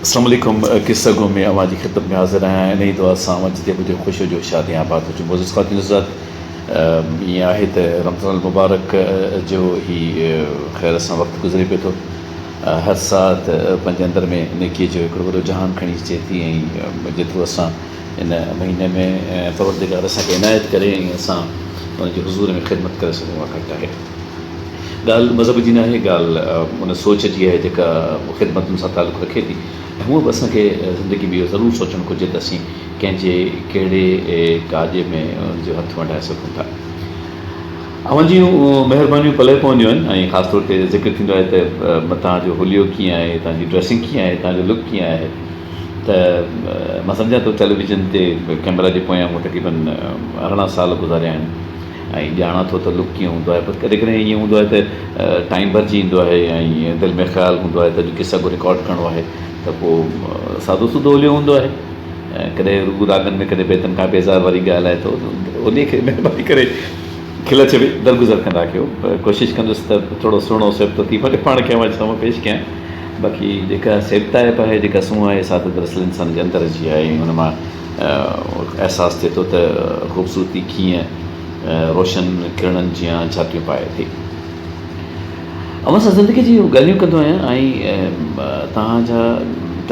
اسلام عليڪم قصه گو ۾ اوهان جي خدمت ۾ حاضر آهيان انهي دعا سان اوهان جتي به هجو خوش هجو شاد ۽ آباد هجو معزز خواتين حضرات ائين آهي ته رمضان المبارڪ جو هي خير سان وقت گذري پيو ٿو هر ساعت پنهنجي اندر ۾ نيڪي جو هڪڙو وڏو جهان کڻي اچي ٿي ۽ جيترو اسان ان مهيني ۾ پروردگار اسان کي عنايت ڪري ۽ اسان ان جي حضور ۾ خدمت ڪري سگهون اها گهٽ آهي. ڳالهه مذهب جي ناهي، ڳالهه ان سوچ جي آهي جيڪا خدمتن سان تعلق رکي ٿي ۽ هونء به اسان کي زندگي ۾ اهو ضرور سوچڻ گهرجي ته اسين ڪنهن جي ڪهڙي ڪاڄ ۾ ان جو هٿ ونڊائي سگهون ٿا. اوهان جون مهربانيون پلئه پونديون آهن ۽ خاص طور تي ذڪر ٿيندو آهي ته توهان جو حليو ڪيئن آهي، توهان جي ڊريسنگ ڪيئن آهي، توهان جو لڪ ڪيئن آهي ته مان سمجهان ٿو ٽيليويزن تي ڪئميرا جي پويان مون تقريبن 18 سال گذاريا آهن. ۽ ڄاڻان ٿو ته لڪ ڪيئن هوندو آهي پر ڪڏهن ڪڏهن ائين هوندو آهي ته ٽائيم ڀرجي ايندو آهي ۽ دل ۾ خيال هوندو آهي ته اڄ قصا ڪو رڪارڊ ڪرڻو آهي ته پوء سادو سودو حليو هوندو آهي ۽ ڪڏهن رڳو راڳن ۾ ڪڏهن بيتن کان بيزار واري ڳالهه آهي ته انهي کي مهرباني ڪري کل اچي وئي درگذر ڪندا ڪيو ڪوشش ڪندس ته ٿورو سهڻو سيبتو ٿي پنهنجو پاڻ کي اوهان جي سامهون پيش ڪيان باقي جيڪا سيبتائپ آهي جيڪا سونهن آهي سا ته دراصل انسان جي اندر جي آهي ۽ ان مان احساس ٿئي ٿو ته خوبصورتي ڪيئن روشن ڪرڻن جيان جهاتيون پائي ٿي. اوهان سان زندگي جون ڳالهيون ڪندو آهيان ۽ توهان جا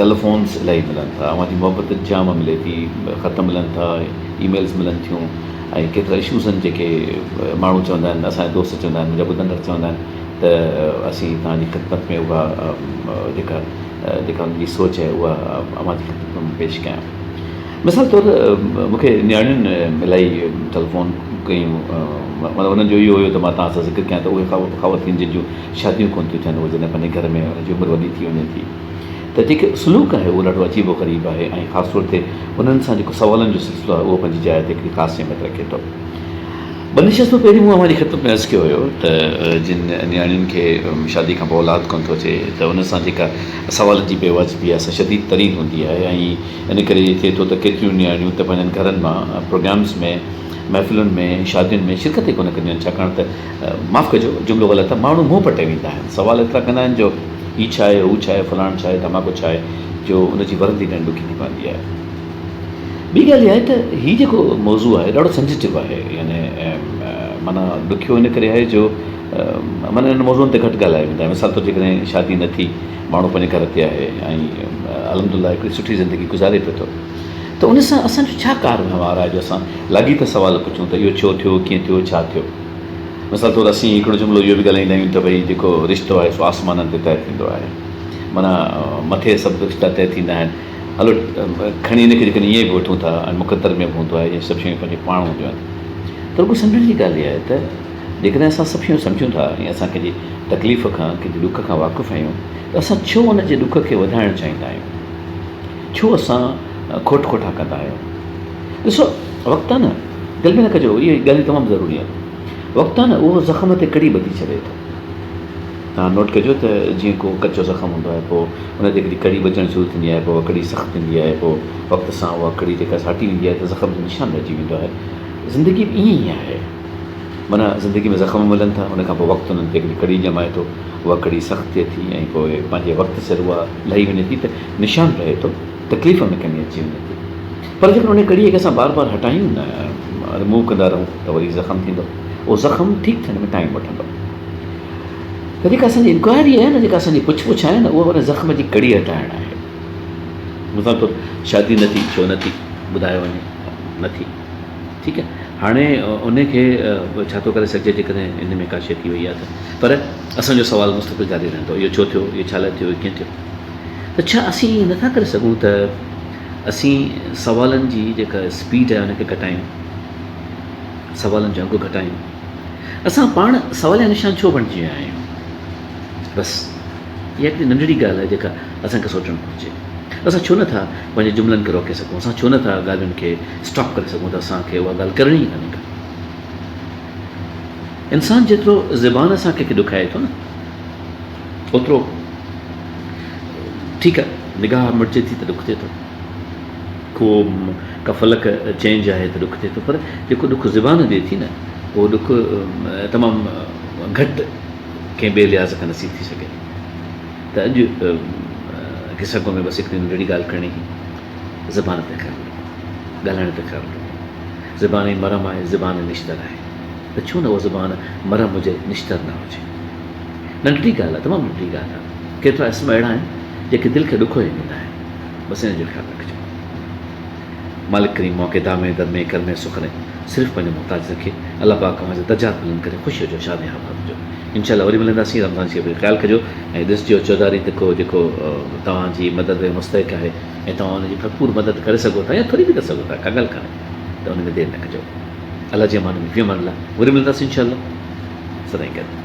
ٽيليفونز الاهي ملن ٿا، اوهان جي محبت جام ملي ٿي، خط ملن ٿا، اي ميلز ملن ٿيون ۽ ڪيترا اشوز آهن جيڪي ماڻهو چوندا آهن، اسان جا دوست چوندا آهن، منهنجا ٻڌندڙ چوندا آهن ته اسين توهان جي خدمت ۾ اها جيڪا جيڪا ان جي سوچ آهي اها اوهان جي خدمت ۾ پيش ڪيان. مثال طور مون کي نياڻين الاهي ٽيليفون ڪيون مطلب انهن جو اهو هيو ته مان توهان سان ذڪر ڪيان ته اهي خواتين جن جون شاديون ڪونه ٿيون ٿين اهي جڏهن پنهنجي گهر ۾ انهن جي عمر وڏي ٿي وڃي ٿي ته جيڪي سلوڪ آهي اهو ڏاڍو عجيب و غريب آهي ۽ خاص طور تي انهن سان جيڪو سوالن جو سلسلو آهي اهو پنهنجي جاء تي هڪڙي خاص اهميت رکي ٿو. ٻه نشستون پهرين مون اوهان جي خدمت ۾ عرض ڪيو هيو ته جن نياڻين کي شادي کان پوء اولاد ڪونه ٿو اچي ته ان سان جيڪا سوالن جي بي واجبي آهي سا شديد ترين هوندي آهي ۽ ان ڪري ائين ٿئي ٿو ته ڪيتريون نياڻيون ته پنهنجن گهرن مان پروگرامز ۾ محفلن ۾ شادين ۾ شرڪت ئي ڪونه ڪنديون آهن ڇاڪاڻ ته معاف ڪجو جملو غلط آهي ماڻهو منهن پٽي ويندا آهن سوال ايترا ڪندا آهن جو هي ڇا آهي هو ڇا آهي فلاڻ ڇا آهي ڌماڪو ڇا آهي جو ان جي ورندي ڏيڻ ڏکي ٿي پوندي آهي. ٻي ڳالهه اها آهي ته هي جيڪو موضوع آهي ڏاڍو سينسيٽو آهي يعني معنيٰ ڏکيو ان ڪري آهي جو معنيٰ انهن موضوعن تي گهٽ ڳالهايو ويندو آهي مثال طور جيڪڏهن شادي نه ٿي ماڻهو پنهنجي گهر تي آهي ۽ الحمد لله هڪڙي سٺي زندگي گذاري پيو ٿو ته ان سان اسان جو ڇا ڪار وهنوار آهي جو اسان لاڳيتا سوال پڇون ته اهو ڇو ٿيو ڪيئن ٿيو ڇا ٿيو مثال طور اسين هڪڙو جملو اهو به ڳالهائيندا آهيون ته ڀئي جيڪو رشتو آهي سو آسمانن تي طئي ٿيندو آهي معنيٰ مٿي سڀ رشتا طئي ٿيندا آهن هلو کڻي ان کي جيڪڏهن ائين به وٺون ٿا ۽ مقدر ۾ به هوندو آهي اهي سڀ شيون پنهنجي پاڻ هونديون آهن ته رڳو سمجهڻ جي ڳالهه اها آهي ته جيڪڏهن اسان سڀ شيون سمجهون ٿا ۽ اسان ڪنهن جي تڪليف کان ڪنهن جي ڏک کان واقف آهيون ته اسان ڇو ان جي ڏک کي وڌائڻ چاهيندا آهيون ڇو اسان کوٽ کوٽا ڪندا آهيون ڏسو وقت آهي نه دل ۾ نه ڪجو اهي ڳالهيون تمام ضروري آهن وقت آهي نه اهو زخم تي ڪڙي ٻڌي ڇڏي ٿو توهان نوٽ ڪجو ته جيئن ڪو ڪچو زخم هوندو آهي پوء ان تي هڪڙي ڪڙي ٻڌڻ شروع ٿيندي آهي پوء اها ڪڙي سخت ٿيندي آهي پوء وقت سان اها ڪڙي جيڪا ساٽي ويندي آهي ته زخم جو نشان رهجي ويندو آهي. زندگي به ائين ئي آهي. معنيٰ زندگي ۾ زخم ملن ٿا ان کان پوء وقت انهن تي هڪڙي ڪڙي ڄمائي ٿو اها ڪڙي سخت ٿئي ٿي ۽ پوء پنهنجي وقت سر اها لهي وڃي ٿي ته نشان رهي ٿو تڪليف ۾ ڪمي اچي وڃي ٿي پر جيڪڏهن ان ڪڙي کي اسان بار بار هٽايون نه رموو ڪندا رهون ته وري زخم ٿيندو اهو زخم ٺيڪ ٿيڻ ۾ ٽائيم وٺندو. ته جيڪا اسان جي انڪوائري آهي نه جيڪا اسان جي پڇ پڇ آهي نه اها ان زخم جي ڪڙي هٽائڻ آهي. مثال طور شادي نه ٿي ڇو نه ٿي ٻڌايو وڃي نه ٿي ٺيڪ آهي هاڻي ان کي ڇا ٿو ڪري سگهجي جيڪڏهن ان ۾ ڪا شيء ٿي وئي آهي ته پر اسان جو سوال مستقل جاري رهندو اهو ڇو ٿيو اهو ڇا لاء ٿيو ڪيئن ٿيو ته ڇا اسين ائين نٿا ڪري سگهون ته اسين سوالن جي جيڪا اسپيڊ آهي ان کي گهٽايون سوالن جو انگ گهٽايون اسان پاڻ سواليا نشان ڇو بڻجي ويا آهيون؟ بس اها هڪڙي ننڍڙي ڳالهه آهي جيڪا اسان کي سوچڻ گهرجي. اسان ڇو نه ٿا پنهنجي جملن کي روڪي سگهون؟ اسان ڇو نه ٿا ڳالهين کي اسٽاپ ڪري سگهون ته اسان کي اها ڳالهه ڪرڻي ئي ڪانهي ڪا. انسان جيترو زبان سان ڪنهن کي ڏکائي ٿو نه اوترو ٺيڪ آهي نگاهه مٽجي ٿي ته ڏک ٿئي ٿو. ڪو ڪا فلڪ چينج آهي ته ڏک ٿئي ٿو پر جيڪو ڏک زبان ڏئي ٿي نه اهو ڏک تمام گهٽ ڪنهن ٻئي لحاظ کان نصيب ٿي سگهي ٿو ته اڄ قصه گو ۾ بس هڪڙي ننڍڙي ڳالهه ڪرڻي هئي. زبان تي خيال رکو، ڳالهائڻ تي خيال رکو. زبان ئي مرهم آهي، زبان ئي نشتر آهي. ته ڇو نه اها زبان مرهم هجي، نشتر نه هجي. ننڍڙي ڳالهه آهي، تمام ننڍڙي ڳالهه آهي. ڪيترا اسم اهڙا آهن، جيڪي دل کي ڏکوئي ويندا آهن. بس ان جو خيال رکجو. مالڪ ڪريم اوهان کي دامي درمي ڪرمي سخني صرف پنهنجو محتاج رکي. الله پاڪ اوهان جا درجات بلند ڪري. خوش هجو شاد ۽ آباد هجو. انشاء الله وري ملنداسين رمضان شريف جو خيال ڪجو ۽ ڏسجو چوڌاري ته ڪو جيڪو توهان جي مدد جو مستحق آهي ۽ توهان ان جي ڀرپور مدد ڪري سگهو ٿا يا ٿوري به ڪري سگهو ٿا ڪا ڳالهه ڪانهي ته ان ۾ دير نه ڪجو. الله جي امان ۾ في امان الله وري ملنداسين انشاء الله سدائين گڏ.